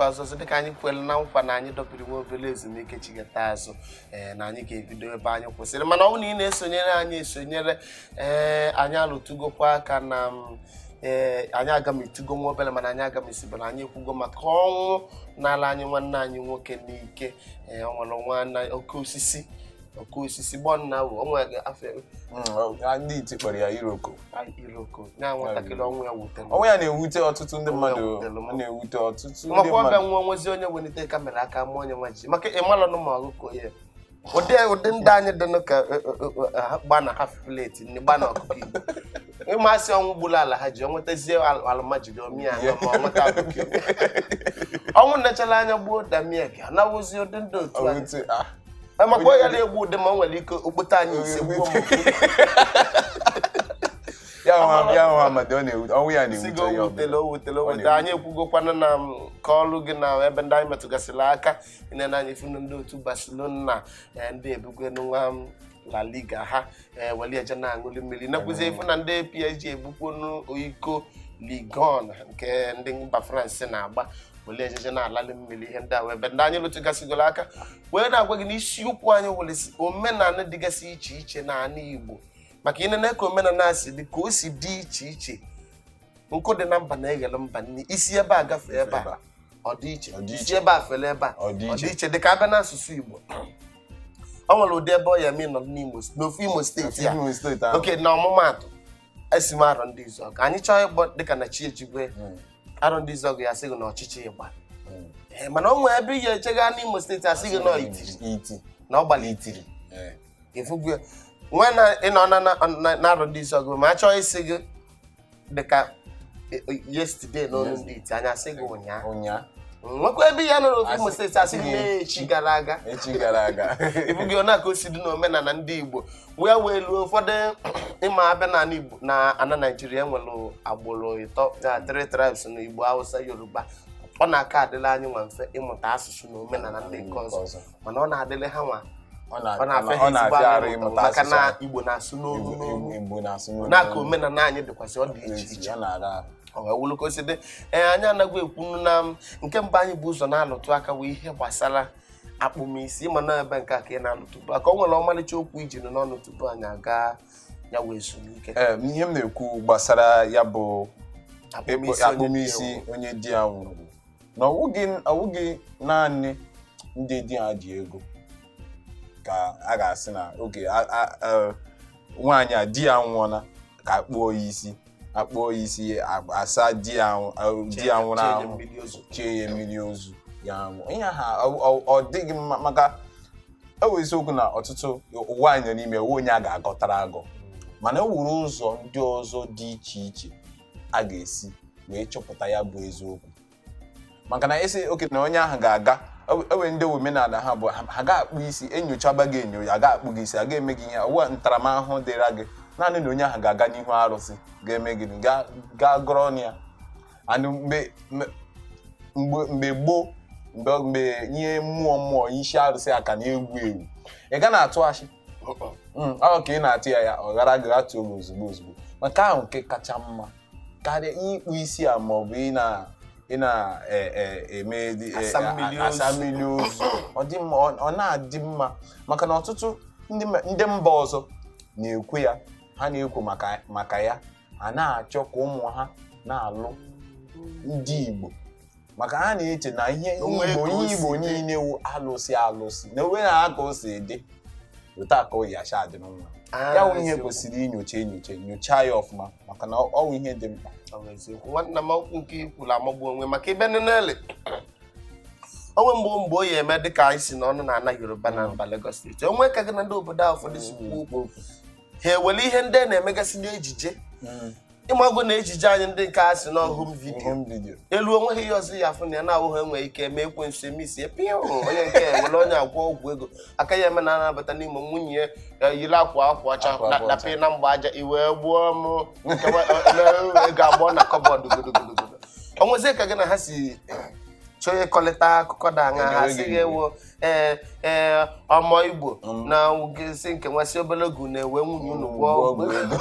Anachighakwa azụ ọzọ dịka anyị kwere na nkwa na anyị dọbiri nwa obere ezumike chigata azụ, ee, na anyị ga-ebido ebe anyị kwụsịrị. Mana ọ bụrụ na ị na-esonyere anyị esonyere, ee, anyị alụtụgokwa aka na ee, anyị agamitugo nwa obere, mana anyị agamisibere. Anyị ekwugo maka ọnwụ n'ala anyị nwanne anyị nwoke n'ike. Ee, ọ nwere nwanne oke osisi, oke osisi gbọnna wụ o nwere afọ. Ndị iti kpọrọ ya iroko. Iroko ya nwatakịrị, ọnwụ ya wutere. Ọnwụ ya na-ewute ọtụtụ ndị Ọnwụ ya mmadụ. wutere m. Ọ na-ewute ọtụtụ ndị Makwa ọbịa mmadụ. nwa nwezi onye welite camera aka mụọ onye nwa ji maka ịmalụnụ ma ọgụkọ ya ụdị ụdị ndị anyị dịnụ ka gba na half plate nne gba na ọkụkọ Igbo. Ịmasị ọnwụ gburu ala ha ji o nwetazie alụmajiri omi ahụ ma ọ nweta akụkọ Igbo. Ọnwụ nechala anya gbuo damiek anawozi ụdị ndị otu anyị. Owute, ah. Maka ọ ya na-egbu ụdị ma o nwere ike okpote anyị ise gbuo m. Ya nwa amadi, ọ na-ewute, ọnwụ ya si na-ewute gị onye o wutere ọbụla. O wutere, o Ọ wutere. na-ewute. Anyị ekwugokwana na m ka ọrụ gị na ebe ndị anyị metụgasịrị aka ịnene anyị funu ndị otu Barcelona, ndị ebugenu nwa m La Liga ha, weli eje na-aṅụli mmiri nekwuzi ifu na ndị PSG ebukwonu iko Ligue 1 nke ndị mba France na-agba, weli ejeje na-alali mmiri. Ihe ndị a wee ebe ndị anyị lụtụgasịgoro aka wee na-agwa gị na isiokwu anyị were omenala dịgasị iche iche n'ala Igbo, maka ịnene ka omenala si dị, ka o si dị iche iche. Nkụ dị na mba na-eghele mba nni. Isi ebe a gafee ebe a, ọ dị iche. Ọ dị Isi iche. ebe a fele ebe a, Ọ dị ọ dị iche. iche. Dịka abịa n'asụsụ Igbo, ọ nwere ụdị ebe ọ ya eme nọ n'Imo, n'ofu Imo Steeti a. Imo Steeti ahụ. Oke na ọmụmaatụ, esi m Arọ Ndị Izuọgụ. Anyị chọọ ịkpọ dịka na chi ejigwe Arọ Ndị Izuọgụ, ya sị gị na ọchịchị ịgba. Ee, mana o nwere ebe ị ga-eche gaa n'Imo Steeti, asị gị nọ Itiri. Iti. Na ọ gbara Itiri. Efugu ya nwe na ịnọ na Arọ Ndị Izuọgụ, ma a chọọ isi gị dịka yesterday n'olu ndị iti anya, asị gị ụnyaa. Ụnyaa. Nwekwa ebe ya nọ n'ofu Imo Steeti, asị gị Asị n'echi gara aga. Echi gara aga. Ibughị ona ka o si dị n'omenala ndị Igbo wee wee luo ụfọdụ ịma abịa n'ala Igbo. Na ana Naijiria enwere agbụrụ ịtọ na three tribes na Igbo, Hausa, Yoruba. Ọ na-aka adịla anyị nwa mfe ịmụta asụsụ na omenala ndị nke ọzọ, mana ọ na-adịrị ha nwa Ọ na- ọ na-afịa ha ọ ezigbo na-afịa arụ arụ ịmụta maka asụsụ na anyị. Igbo na-asụ n'olu n'olu. Igbo na-asụ n'olu. Na-aka omenala anyị dịkwasị, ọ dị iche iche. Ọ na-ara ahụ. Ọ wee wụrụ ka o si dị. Ee, anyị anaghị ekwunu na nke mbụ anyị bụ ụzọ na-alụtụ aka wee ihe gbasara akpụmisi. Ịma na ebe nke a ka ị na-alụ tupu aka o nwere ọmarịcha okwu iji nụ n'ọnụ tupu anyị aga ya wee ezumike. Ee, ihe m na-ekwu gbasara ya bụ akpụmisi onye akpụmisi di ya nwụrụ. Onye di ya nwụrụ bụ na ọwụghị naanị ndị di ha ji ego ka a ga-asị na oge nwaanyị a di ya nwụọna ka akpụọ ya isi, akpụọ ya isi, asa di ya di ya nwụrụ Chie ya anwụ mmiri ozu. Chie ya mmiri ozu ya anwụ. Ihe ha ọ dịghị mma, maka e wee eziokwu na ọtụtụ ụwa anyị nọ n'ime ụwa onye a ga-agọtara agọ, mana e wuru ụzọ ndị ọzọ dị iche iche a ga-esi wee chọpụta ya bụ eziokwu, maka na esi oke na onye ahụ ga-aga ewe ndị omenala ha bụ ha ga-akpụ isi, enyochaba gị enyo, a ga-akpụ gị isi, a ga-eme gị ihe ọwụ ntaramahụhụ dịra gị. Naanị na onye ahụ ga-aga n'ihu arụsị ga-eme gị gaa gọrọ ọnụ ya. And mgbe gboo, mgbe ihe mmụọ mmụọ isi arụsị aka na-ewu ewu, ị ga na-atụ ashị. Ọ ka ị na-atụ ya, ya ọ ghara gị atụ oge ozugbo ozugbo. Maka ahụ nke kacha mma karịa ịkpụ isi a maọbụ ị na eme Asa mmiri ozu. Asa mmiri ozu, ọ dị mma, ọ na-adị mma, maka na ọtụtụ ndị mba ọzọ na-ekwu ya, ha na-ekwu maka ya, ha na-achọ ka ụmụ ha na-alụ ndị Igbo, maka ha na-eche na ihe Onwe Igbo ka o ihe si Igbo dị. Niile wụ alụsị alụsị na onwe ha ka o si dị otu a ka o yi acha adị n'ụlọ Ah, ya wụ ihe eziokwu. kwesịrị inyocha enyocha nyochaa ya ọfụma, maka na ọ wụ ihe dị mkpa. Ọ bụ eziokwu, nwanna m. Okwu nke ikwuru amagbu onwe, maka ebe nenele onwe mgbe o yi eme dịka anyị si n'ọnụ na ana Yoruba na mba Lagos Steeti, onwe ka gị na ndị obodo ahụ ụfọdụ si kwuo okwu, ha ewere ihe ndị a na-emegasị n'ejije. Ịmago na ejije anyị ndị nke a si na home video. Home video. Elu onweghị ihe ọzọ ya afụ na ya na-awụghị enwe ike eme ekwensu eme isi pịụ onye nke ewere onye agwọ ọgwụ ego aka ya eme na anabata n'ime nwunye ya yiri akwa akwa ọcha. Akwa akwa ọcha. Dapị na mgba aja iwee gbuo m ego agbọ na cupboard godogodogodo. O nwezie ka gị na ha si chọọ ịkọlịta akụkọ da aṅa, ha Enyewe sị gị gị ewo ee ee ọmọ Igbo na si nke nwasị obere ogu na-ewe nwunye unu gwọọ gwọọ ọgwụ ọgwụ ego. Ego.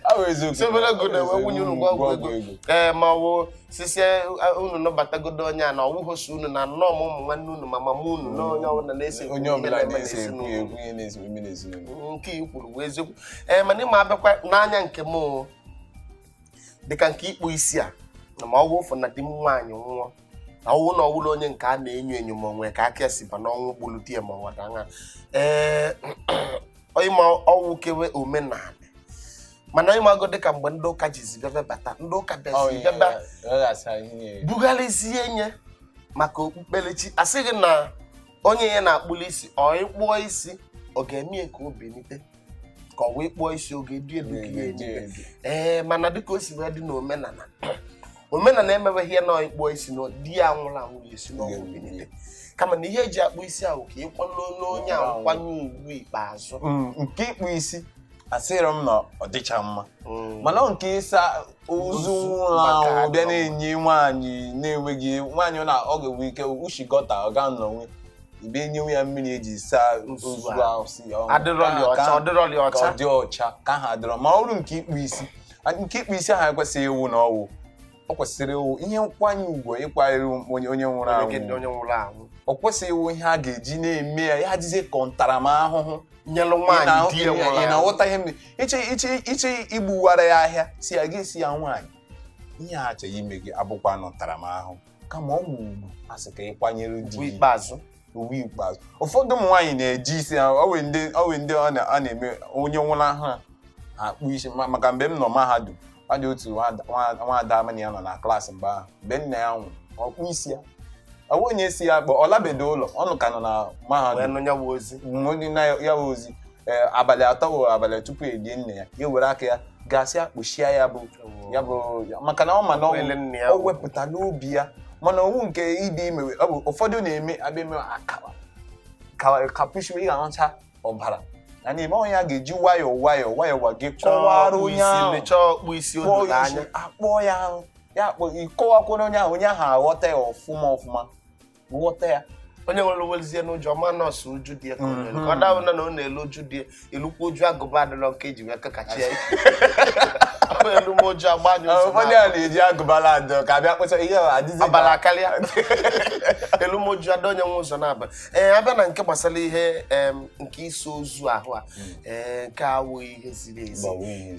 Ọ Ọ bụ eziokwu. Si obere oge na-enwe nwunye unu gwa ọgwụ ego. Ee, ma ọ bụ sisi unu nọbatagodo onye a na ọwụghị so unu na nnọọ ma ụmụ nwanne unu ma mama unu na onye ọbụla na-ese ekwu Onye ihe ọbụla na-eme na-ese ekwu n'ezinụlọ. ekwu ihe na-ese eme n'ezinụlọ. Nke i kwuru bụ eziokwu. Ee, mana ịma abịakwa n'anya nke m o, dịka nke ịkpụ isi a na ma ọ wụ ụfụ na di m nwaanyị nwụọ na ọwụ na ọwụla onye nke a na-enyo enyo ma onwe ka aka ya si ba n'ọnwụ gburu di ya ma ọ wada ṅa. Ee, ịma ọwụ kewe omenala, mana ịmago dịka mgbe ndị ụka jizi bịa bata, ndị ụka Ọ bịazi ihe bịa ya, ọ ga-asa ihe niile. bugharịzie nye maka okpukperechi, asịghị na onye ya na-akpụli isi ọ ịkpụọ isi ọ ga-eme ya ka o benite, ka ọ wee kpụọ isi ọ ga-edu edu ka ya enite. Ee, mana dịka o si wee dị n'omenala, omenala emeweghị ya na ọ ịkpụọ isi na di ya nwụrụ anwụ ga-esi n'ọnwụ benite, kama na ihe eji akpụ isi ahụ ka ịkwanye onye ahụ nkwanye ugwu ikpeazụ. Nke ịkpụ isi asịrọ m na ọ dịcha mma, mana ọ nke ịsa ozu nwụrụ anwụ bịa na-enye nwaanyị na-enweghị nwaanyị na ọ ga-enwe ike ushi gọta ọ ga nọnwe ibe enyewe ya mmiri eji saa ozu ahụ si ya ọnụ. Adịrọlị ọcha, ọdịrọlị Ka ọcha. ọ dị ọcha ka ha adịrọ. Ma ọrụ nke ịkpụ isi, nke ịkpụ isi ahụ ekwesịghị ịwụ na ọwụ ọ kwesịrị ịwụ ihe nkwanye ugwu ịkwanyere onye nwụrụ Onye anwụ. Onye nwụrụ anwụ. Ọ kwesịghị ịwụ ihe a ga-eji na-eme ya ya adịzie ka ntaramahụhụ nyelụ nwaanyị di ya nwụrụ ị anwụ. na-aghọta ihe m iche iche igbuwara ya ahịa si ya gị si ya nwaanyị ihe a chọrọ ime gị abụkwa ntaramahụhụ, kama ọ bụ ugwu a sị ka ịkwanyere di Ugwu gị ikpeazụ. Ugwu ikpeazụ. Ụfọdụ ụmụ nwaanyị na-eji isi ha ọ wee ndị ọ na-eme onye nwụrụ ahụ ha akpụ isi. Maka mgbe m nọ mahadum ọ dị otu nwaada amana ya nọ na klaasị mgbe ahụ mgbe nna ya nwụrụ ọ kpụ isi ya, ọ bụ onye si ya kpọ ọ labedo ụlọ ọ nụ ka nọ na Wee mahadum nụ ya bụ ozi. Onye na ya bụ ozi abalị 3 wụ abalị tupu elie nne ya, ya were aka ya gasị akpụchia ya bụ ya bụ maka na ọ ma na Wele nne ya ọ wepụtala obi ya. Mana owu nke ịdị ime ọ bụ ụfọdụ na-eme abịa eme akawa kapushi ị ga-ahụcha ọbara na na-eme onye a ga-eji nwayọọ nwayọọ nwayọọ gwa gị kọwara onye ahụ Chọọ ọkpụ isi o kpọọ doro ya isi anya. Akpọọ ya ahụ ya akpọ ịkọwakwara onye ahụ, onye ahụ aghọta ya ọfụma ọfụma, ghọta ya. Onye nwere wezie n'ụjọ ọma nọọsụ uju dị ya ka ọ na-elu. Ka ọ dabụ na ọ na-elu uju dị ya, elukwa uju agụba adịrọ nke eji wee kakachi ya. Ọ elu m ụjọ agba anyị ụzọ Ụfọdụ a na-eji agụbala adọ ka abịa kpụcha ihe ahụ adịzi ka- ọbara akarịa elu m ụjọ ada onye nwe ụzọ na-aba. Ee, abịa na nke gbasara ihe nke iso ozu ahụ a, ee, nke a awụghị ihe ziri ezi.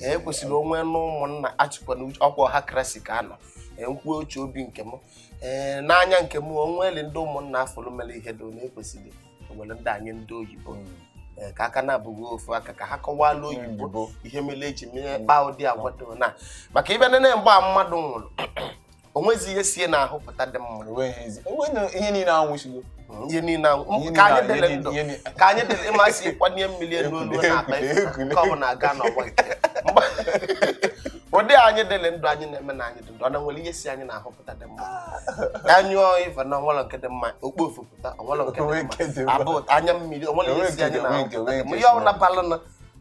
Ee, ekwesịrị onwe na ụmụnna achịkwana ọkwa ọha krasi ka anọ nkwuo uche obi nke m. Ee, n'anya nke m onweli ndị ụmụnna afọrọ mere ihe dị na ekwesịrị ewere ndị anyị ndị oyibo. Ee, ka aka na-abụghị ofu aka ka ha kọwala oyibo Oyibo. ihe mere eji mee kpaa ụdị agwa dị na maka ịbịa nene mgbe a mmadụ nwụrụ o nwezi ihe sie n'ahụ pụta dị mma. Enweghị ihe niile anwụchigo. Ihe niile anwụ Ihe ka anyị niile- dele ihe ndụ niile- ka anyị dele ịmasị kwanye mmiri elu olu na-akpa Ekule, ekule. nke ọ bụla aga n'ọgbọ nke ụdị anyị dele ndụ anyị na-eme na anyị dị ndụ ọ na nwere ihe si anyị na-ahụ pụta dị mma anyụọ ife na onwere nke dị mma okpu ofu pụta onwere nke Onwe nke dị dị mma mma. abụ anya mmiri onwere ihe si anyị Onwe na-ahụ nke- pụta dị onwe mma nke ihe ọbụla balụ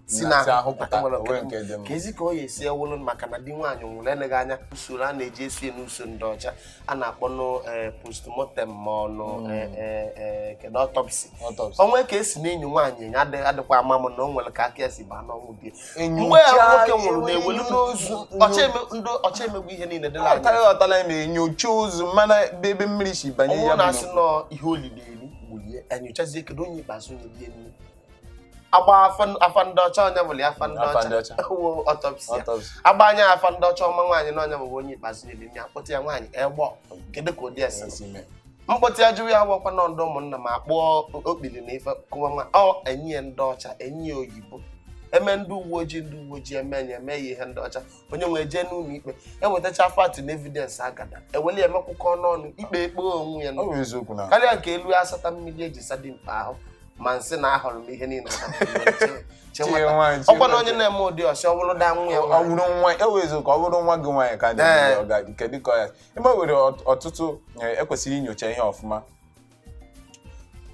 si Na- si na ahụ pụta, onwere nke onwe dị nke dị mma mma. ka ezi ka ọ ya esi ewulu maka na di nwaanyị nwụrụ eleghị anya usoro a na-eji esi ya n'uso ndị ọcha a na-akpọ nụ postmortem ma ọ nụ kedu autopsy. Autopsy. Onwe ka esi na-enyo nwaanyị enyo adịkwa ama m na o nwere ka aka ya si baa n'ọnwụ di ya. Enyocha- Mgbe ya nwoke nwụrụ na-ewelu enyo- n'ozu ọcha ọcha emegbu ihe niile dịla anya. Ọtala ọtala eme enyocha ozu mana ebe mmiri si banye Ọnwụ ya bụ na-asị nọ ihe olili eri gbulie enyochazie kedu onye ikpeazụ nye rie nri agba afa ndị ọcha onye bụla ya afa ndị Afa ndị ọcha ọcha. wo autopsy ya. Autopsy. Agba anya afa ndị ọcha ọma nwaanyị na onye bụ onye ikpeazụ nyere nri akpọta ya nwaanyị egbọ kedu ka ụdị ya si Si mee. mkpọtụ ya jụrụ ya gwakwa nọ ndị ụmụnna ma kpọọ okpili na ife kụwa nwa ọ enyi ya ndị ọcha enyi ya oyibo eme ndị uwe ojii ndị uwe ojii eme ya eme ya ihe ndị ọcha onye nwee jee n'ụlọ ikpe ewetacha fat na evidence agada eweli emekwụkọ n'ọnụ ikpe ekpe onwe ya Ọ bụ eziokwu na karịa nke elu asata mmiri eji sadi mkpa ahụ ma nsị na ahụrụ m ihe niile Chie nwaanyị, chie ọkwa na nwaanyị. onye na-eme ụdị ọsị ọ bụrụ da nwa ya ọ nwaanyị. bụrụ nwa e wee eziokwu ọ bụrụ nwa gị nwaanyị ka Ee. na ọga kedu ka ọ ya ime nwere ọtụtụ ekwesịrị inyocha ihe ọfụma.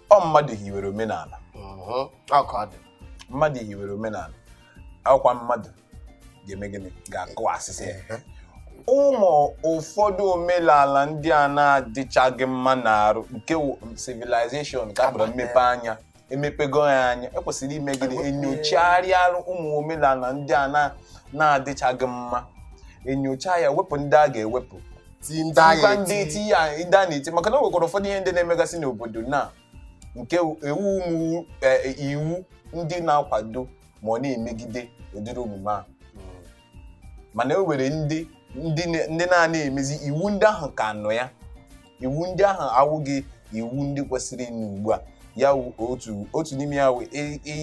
Ọ mmadụ hiwere omenala. Mhm. Ọ ka ọ dị. Mmadụ hiwere omenala ọkwa mmadụ ga-eme gịnị ga-akụ asịsị ya. Ụmụ ụfọdụ omenala ndị a na-adịchaghị mma n'arụ nke wụ civilization ka a kpọrọ mmepe anya Emepego ya anya, ekwesịrị ime gịnị? Enyocharịa ụmụ omenala ndị a na-adịchaghị mma, enyocha ya, wepụ ndị a ga-ewepụ, Ti ndị agha tikwa ndị eti. eti ya, ndị a na-eti, maka na o nwekwara ụfọdụ ihe ndị na-emegasị n'obodo na nke ewu ụmụ iwu ndị na-akwado ma ọ na-emegide ụdịrị omume a. Mana e nwere ndị na-ana emezi iwu ndị ahụ ka nọ ya. Iwu ndị ahụ awụghị iwu ndị kwesịrị ịnụ ugbu a. Ya wụ otu n'ime ya wụ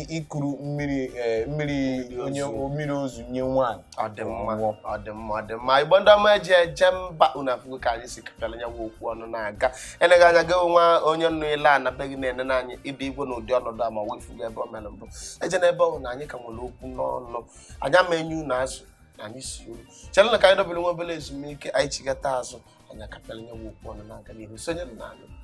ikuru mmiri, mmiri Mmiri onye ozu. Mmiri ozu nye nwaanyị. Ọ dị mma. Nwụọ. Ọ dị mma, ọ dị mma. Igbo ndị ọma eji eje mba, unu afụgo ka anyị si kapịala nya bụ okwu ọnụ na-aga. Eleghị anya gị nwa onye nnu ile a na be gị na-ene anyị ibe igwe na ụdị ọnọdụ a ma wefugo ebe o mere mbụ eje n'ebe ọ bụ na anyị ka nwere okwu n'ọnụ anyị ama enye unu azụ na anyị si uru chere na ka anyị dobere nwa obere ezumike. Anyị chigata azụ, anyị akapịala nya bụ okwu ọnụ na-aga n'ihu. Sonye na anyị.